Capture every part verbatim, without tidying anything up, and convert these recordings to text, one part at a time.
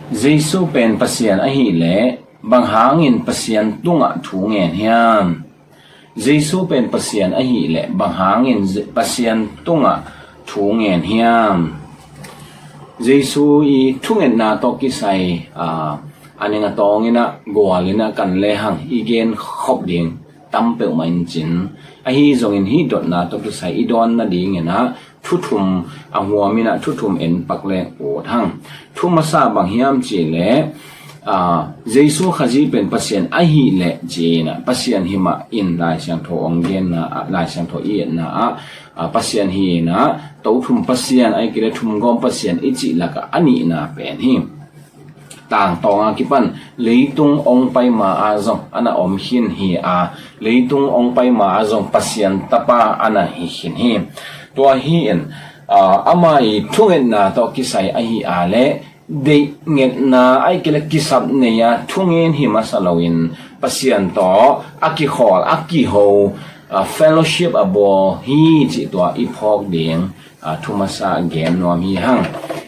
Jesu pen Pasian ahih leh bang hangin Pasian tungah thu ngen hiam? Jesu pen Pasian ahih leh bang hangin Pasian tungah thu ngen hiam? Jesu i thungetna tawh kisai a, a ning a tawng in a, gual in a kan lehang i gen khop ding tam peuhmah in cin. Ahi zongin hih dotna tawh kisai i dawn nadingin a, thu thum a huam in a, thu thum en pak leng ut hang. Thu masa bang hiam cih leh, a, Jesu Khazih pen Pasian ahih leh ci in a, Pasian hi mah in Lai Siangtho hong genna ah, Lai Siangtho i etna ah, a, Pasian hi in a, to thum Pasian, ahih kei leh thum gawm Pasian i cih lakah a nihna pen hi. Tangtawng a kipan leitung hong pai ma-a zong a na om khin hi a, leitung hong pai ma-a zong Pasian tapa a na hi khin hi. Tua hi in, a, ama i thungetna tawh kisai ahi a leh deih ngetna, ahih kei leh kisap nei a thungen hi masa loin Pasian tawh a kikhawl, a kiho, a, fellowship a bawl hi cih tua i phawk ding, a, thu masa gen nuam hi hang.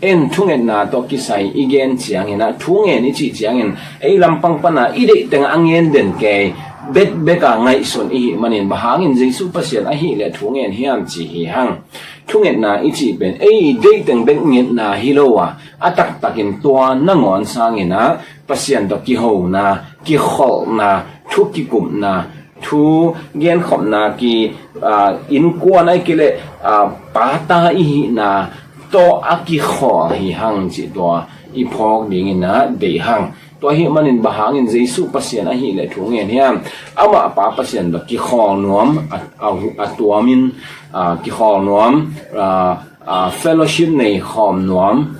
En thungetna tawh kisai i gen ciangin a, thu ngen i cih ciangin ei lampang pana i deih teng a ngen den kei, bekbek a ngaihsun i hih manin bang hangin Jesu Pasian ahih leh thu ngen hiam ci hi hang. Thungetna i cih pen ei deih teng bek ngetna hi lo a, a taktakin tua nangawn sangin a, Pasian tawh kihona, kikholhna, thu kikupna, thu genkhopna ki, a, innkuan ahih kei leh, a, pata i hihna tawh a kikhawl hi hang cih tua i phawk dingin a deih hang. Tua ahih manin bang hangin Jesu Pasian ahih leh thu ngen hiam? Amah Pa Pasian tawh kikhawl nuam, a, a, a tuamin, a, kikhawl nuam, a, a, fellowship nei khawm nuam,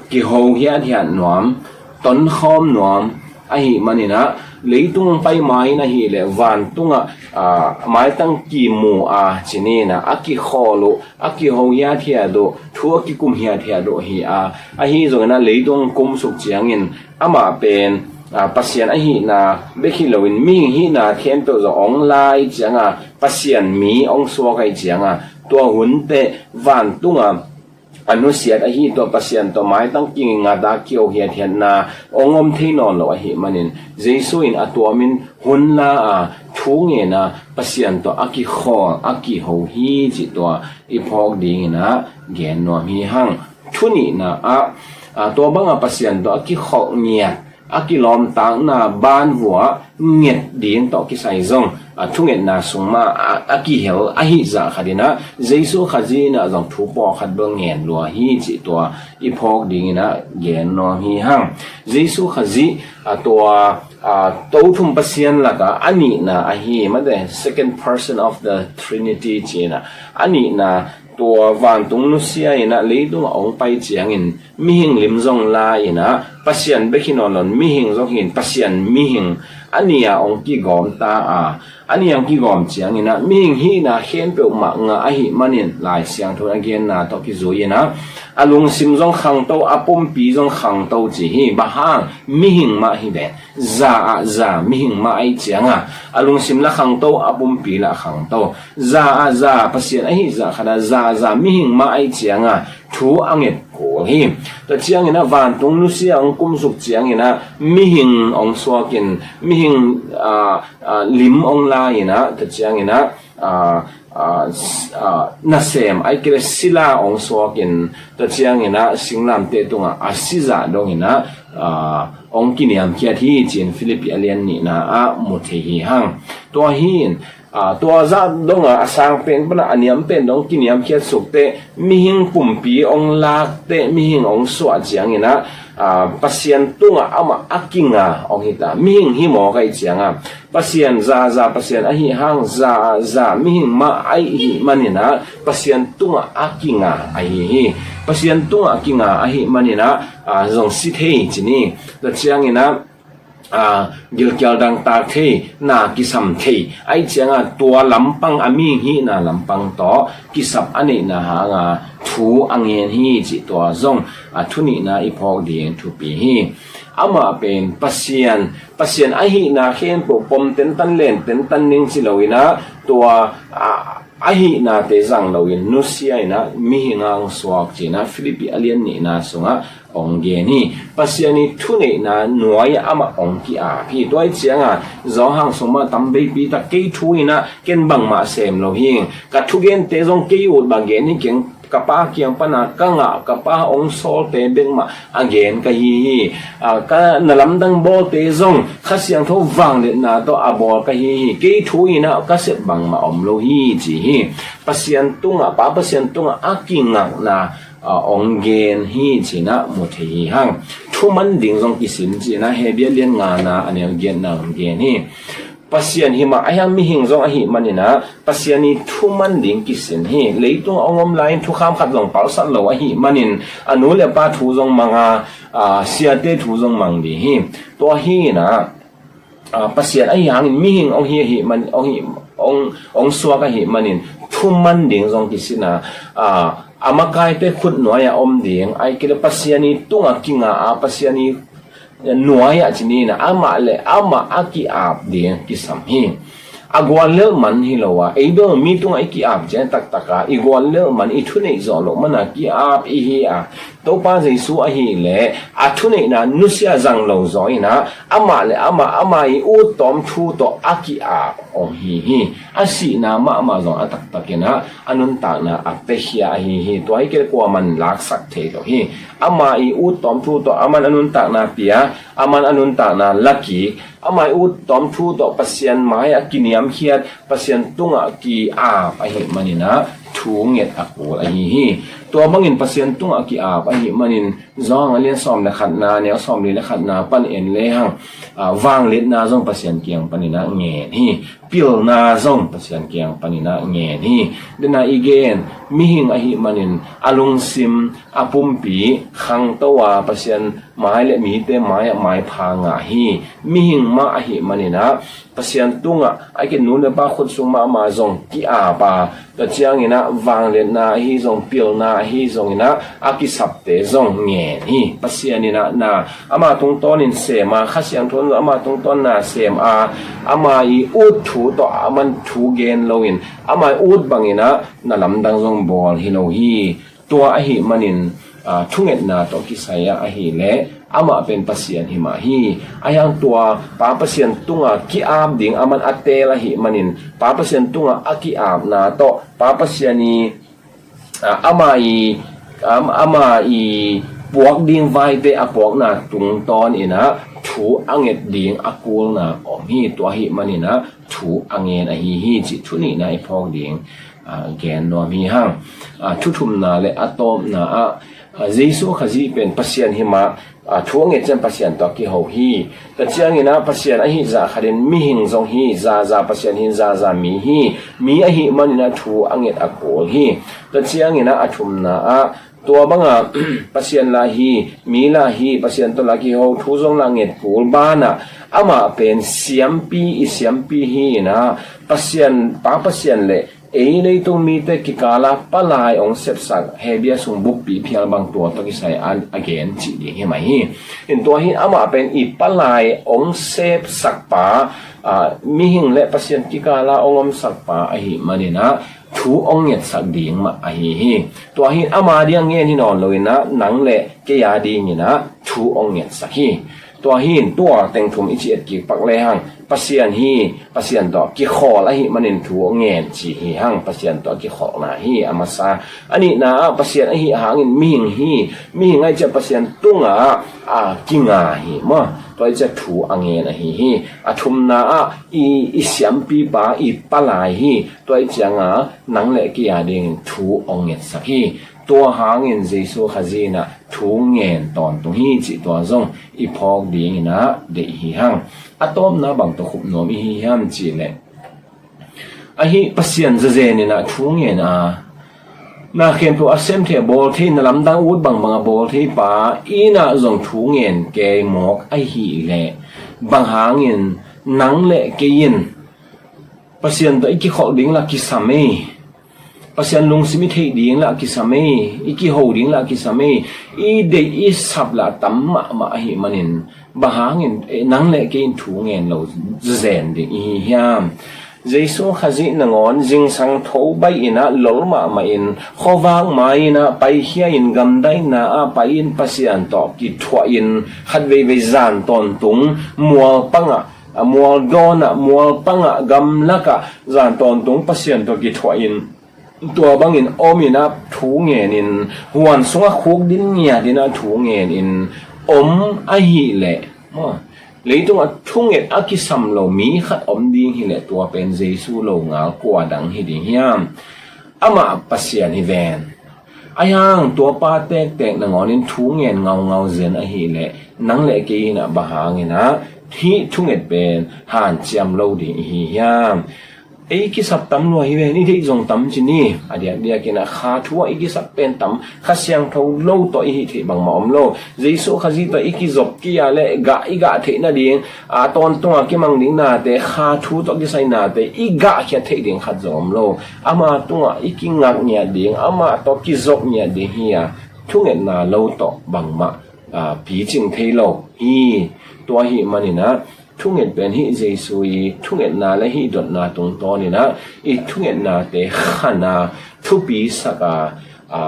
kiho hiathiat nuam, tonkhawm nuam ahih manin a, leitung pai ma in ahih leh vantungah, a, maitang kimu a cinin a, a kikhawl uh, a kiho hiathiat uh, thu a kikum hiathiat uh hi a, ahi zongin a leitung kumsuk ciangin amah pen, a, Pasian ahihna bek hi loin mihing hihna khempeuh zong hong la ahih cianga, Pasian mi hong suak ahih cianga, tua hun teh vantungah a nusiat ahi tua Pasian tawh maitang kingat a kiho hiathiatna hong om thei nawn lo ahih manin Jesu in a tuamin hun la a, thu ngen a, Pasian tawh a kikhawl, a kiho hi cih tua i phawk dingin a gen nuam hi hang. Thu nihna ah, a, tua banga Pasian tawh a kikholh ngiat, a kilawmtatna banvua nget ding tawh kisai zong, a, thungetna sung ma a, a kihel ahih zah khat in a, Jesu Khazih in a zong thu pawlkhat bel ngen lua hi cih tua i phawk dingin a gen nuam hi hang. Jesu Khazih, a, tua, a, to thum Pasian laka a nihna ahi, mate, second person of the Trinity ci in a, a nihna, tua vantung nusia in a leitung a hong pai ciangin mihing lim zong la in a, Pasian bek hi nawn lo in mihing zong hi in, Pasian mihing a ni a hong kigawm ta a, a ni a hong kigawm ciangin a mihing hihna khempeuh mah ngah ahih manin Lai Siangtho in a genna tawh kizui in a, a lungsim zong khangto, a pumpi zong khangto ci hi. Bang hang? Mihing mah hi ve. Za ah za mihing mah ahih cianga, a lungsim la khangto, a pumpi la khangto. Za ah za Pasian ahih zah khat a, za ah za mihing mah ahih cianga thu a nget kul hi. Tua ciangin a vantung nusia hong kumsuk ciangin a mihing hong suakin, mihing, a, a, lim hong la in a, tua ciangin a, a, a, s-, a, nasem, ahih kei leh sila hong suakin, tua ciangin a singlamteh tungah a si zah dongin a, a, hong kiniamkhiat hi ci in Philippi a lian nihna ah mu thei hi hang. Tua hi in, a, tua zah dongah a sang pen pana a niam pen dong kiniamkhiat suk teh, mihing pumpi hong lak teh, mihing hong suah ciangin a, a, Pasian tungah amah a kinga hong hi ta. Mihing hi mawk ahih cianga, Pasian za ah za Pasian ahih hang, za ah za mihing mah ahih manin a, Pasian tungah a kinga ahi hi. Pasian tungah a kinga ahih manin a, a, zong si thei ci ni. Tua ciangin a, a, gilkial dangtak thei, na kisam thei. Ahih cianga tua lampang a mihing hihna lampang tawh kisap a neihna hanga thu a ngen hi cih tua zong, a, thu nihna i phawk ding thupi hi. Amah pen Pasian, Pasian ahihna khempeuh pom tentan, len tentan ning ci lo in a, tua, a, a a hihnate zang loin nusia inah mihing a hong suak ci-inah Filipi a lian nihna sungah hong gen hi. Pasian i thuneihna nuai-ah amah hong ki-ap hi. Tua hi cianga Johan sung mah tam veipi tak kei thu inah ken bangmah sem lo hi. Ka thugente zong kei ut bang gen hi keng, ka Pa kiang pana ka ngah, ka Pa hong sawlte bek mah a gen ka hi hi. A, ka na lamdang bawlte zong Kha Siangtho vangliatna tawh a bawl ka hi hi. Kei thu inah ka sep bangmah om lo hi ci hi. Pasian tungah, Pa Pasian tungah a kingakna, a, hong gen hi ci-inah mu thei hi hang. Thuman ding zong kisin ci-inah Hebru lian ngana a neu giatna hong gen hi. Pasian hi mah a hiang mihing zong ahih maninah Pasian i thuman ding kisin hi. Leitung a hong om lai-in thukham khat zong palsat lo ahih manin a nu le pa thu zong mang a, a, siate thu zong mang ding hi. Tua hi inah, a, Pasian ahi hangin mihing hong hi ahih man, hong hi, hong, hong suak ahih manin thuman ding zong kisin a, a, a makaite khut nuai-ah om ding, ahih kei leh Pasian i tungah kinga a, Pasian i nuai-ah ci ni inah amah le amah a ki-ap ding kisam hi. A guallelh man hi lo a, ei bel mi tungah i ki-ap ciang taktak a, i guallelh man, i thuneih zawh loh mana ki-ap i hi a, Topa Jesu ahih leh a thuneihna nusia zang lo zaw inah amah le amah, ama i ut tawm thu tawh a ki-ap hong hi hi. A sihna mahmah zong a taktak inah a nuntakna a piakhia ahi hi. Tua hi kei leh kuaman laksak thei lo hi. Ama i ut tawm thu tawh aman a nuntakna pia, aman a nuntakna la kik, ama i ut tawm thu tawh Pasian mai-ah kiniamkhiat, Pasian tungah ki-ap ahih maninah thu nget a kul ahi hi. Tua bangin Pasian tungah ki-ap ahih manin Johan a lian sawm le khatna, neu sawmli le khatna pan en lehang, a, vangliatna zong Pasian kiang paninah ngen hi. Pilna zong Pasian kiang paninah ngen hi. Dena i gen, mihing ahih manin a lungsim, a pumpi khangto a, Pasian mai le mite mai-ah maipha ngah hi. Mihing mah ahih maninah Pasian tungah, ahih kei leh nu le pa khut sung mahmah zong ki-ap a, tua cianginah vangliatna ahi zong, pilna ahi zonginah a kisapte zong ngen hi. Pasian inah na ama tungtawnin sem a, Kha Siangtho in ama tungtawn na sem a, ama i ut thu tawh aman thu gen loin ama i ut banginah na lamdang zong bawl hi lo hi. Tua ahih manin, a, thungetna tawh kisai-ah ahih leh amah pen Pasian hi mah hi. A hiang tua Pa Pasian tungah ki-ap ding aman a teel ahih manin, Pa Pasian tungah a ki-apna tawh Pa Pasian i, a, ama i, am-, ama i puak ding vaite a puakna tungtawn inah thu a nget ding a kulna om hi. Tua ahih maninah thu a ngen ahi hi cih thu nihna i phawk ding, a, gen nuam hi hang. A, thu thumna le a tawpna ah, a, Jesu Khazih pen Pasian hi mah, a, thu a nget ciang Pasian tawh a kiho hi. Tua cianginah Pasian ahih zah khatin mihing zong hi, zaza Pasian hi, zaza mi hi. Mi ahih maninah thu a nget a kul hi. Tua cianginah a thumna ah, tua banga Pasian la hi, mi la hi, Pasian tawh la kiho, thu zong la nget kul banah amah pen siampi i siampi hi inah Pasian, Pa Pasian le ei leitung mite kikala palai hong sepsak, Hebru sung bukpi phial bang tua tawh kisai a, a gen cih ding hi mai hi. In tua hi amah pen i palai hong sepsak pa, a, mihing le Pasian kikala hong omsak pa ahih maninah thu hong ngetsak ding mah ahi hi. Tua hi ama ding a ngen hi nawn loinah nang le kei a dinginah thu hong ngetsak hi. Tua hi in tua teng thum i ci et kik pak lehang Pasian hi, Pasian tawh kikhawl ahih manin thu ngen ci hi hang. Pasian tawh kikhawlna hi a masa. A nihna ah Pasian ahih hangin mihing hi, mihing ahih ciah Pasian tungah, a, kinga hi maw. Tua ahih ciah thu a ngen ahi hi. A thumna ah i, i siampipa i palai hi. Tua ahih cianga nang le kei a dingin thu hong ngetsak hi. Tua hangin Jesu Khazih inah thu ngen tawntung hi cih tua zong i phawk dinginah deih hi hang. A tawpna bang tawh khup nuam i hi hiam cihleh, ahi Pasian zazen inah thu ngen a, na khempeuh a sem thei, a bawl thei, na lamdang ut bangbang a bawl thei pa inah zong thu ngen kei mawk ahih leh, bang hangin nang le kei in Pasian tawh i kikholh ding lah kisam ei. Pasian lungsim i theih ding lah kisam ei. I kiho ding lah kisam ei. I deih i sap lah tam mahmah ahih manin, bang hangin, eh, nang le kei in thu ngen lo zen ding i hi hiam? Jesu Khazih nangawn zingsang tho baih in ah lol mahmah in, khuavak mai in ah paikhia in, gamdaihna ah pai in Pasian tawh kithuah in, khat veivei zan tawntung mual pangah, a mual dawn ah, mual pangah, gamlak ah zan tawntung Pasian tawh kithuah in, tua bangin om in ah thu ngen in, huan sungah khukdin ngiat in ah thu ngen in om ahih leh, maw, leitungah thunget a kisam lo mi khat om ding hi leh, tua pen Jesu lo ngal kua dang hi ding hiam? Amah Pasian hi ven. Ahi hang tua pa tektek nangawn in thu ngen ngaungau zen ahih leh, nang le kei in ah bang hangin ah hih thunget pen hanciam lo ding i hi hiam? Ei kisap tam lua hi ven, i deih zong tam ci ni. A diakdiak in ah kha thu ah i kisap pen tam, Kha Siangtho lo tawh i hih theih bangmah om lo. Jesu Khazih tawh i kizop kei a leh gah, i gah theih nading, a tawntung a kimang ding nate, kha thu tawh kisai nate i gahkhiat theih ding khat zong om lo. Ama tungah i kingak ngiat ding, amah tawh kizop ngiat ding hi a, thungetna lo tawh bangmah, a, picing thei lo hi. Tua ahih manin ah thunget pen hih Jesu i thungetna le hih dotna tungtawn in ah i thungetnate khan a, thupi sak a, a,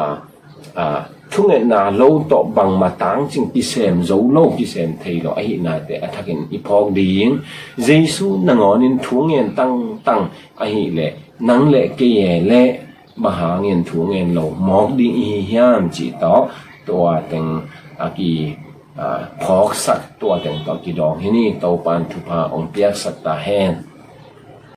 a, thungetna lo tawh bangmah tangcing, kisem zo lo, kisem thei lo ahihnate a thakin i phawk ding. Jesu nangawn in thu ngen tangtang ahih leh, nang le kei e leh bang hangin thu ngen lo mawk ding i hi hiam cih tawh tua teng a ki, a, phawksak, tua teng tawh kidawng hi ni. Topa'n thupha hong piaksak ta hen.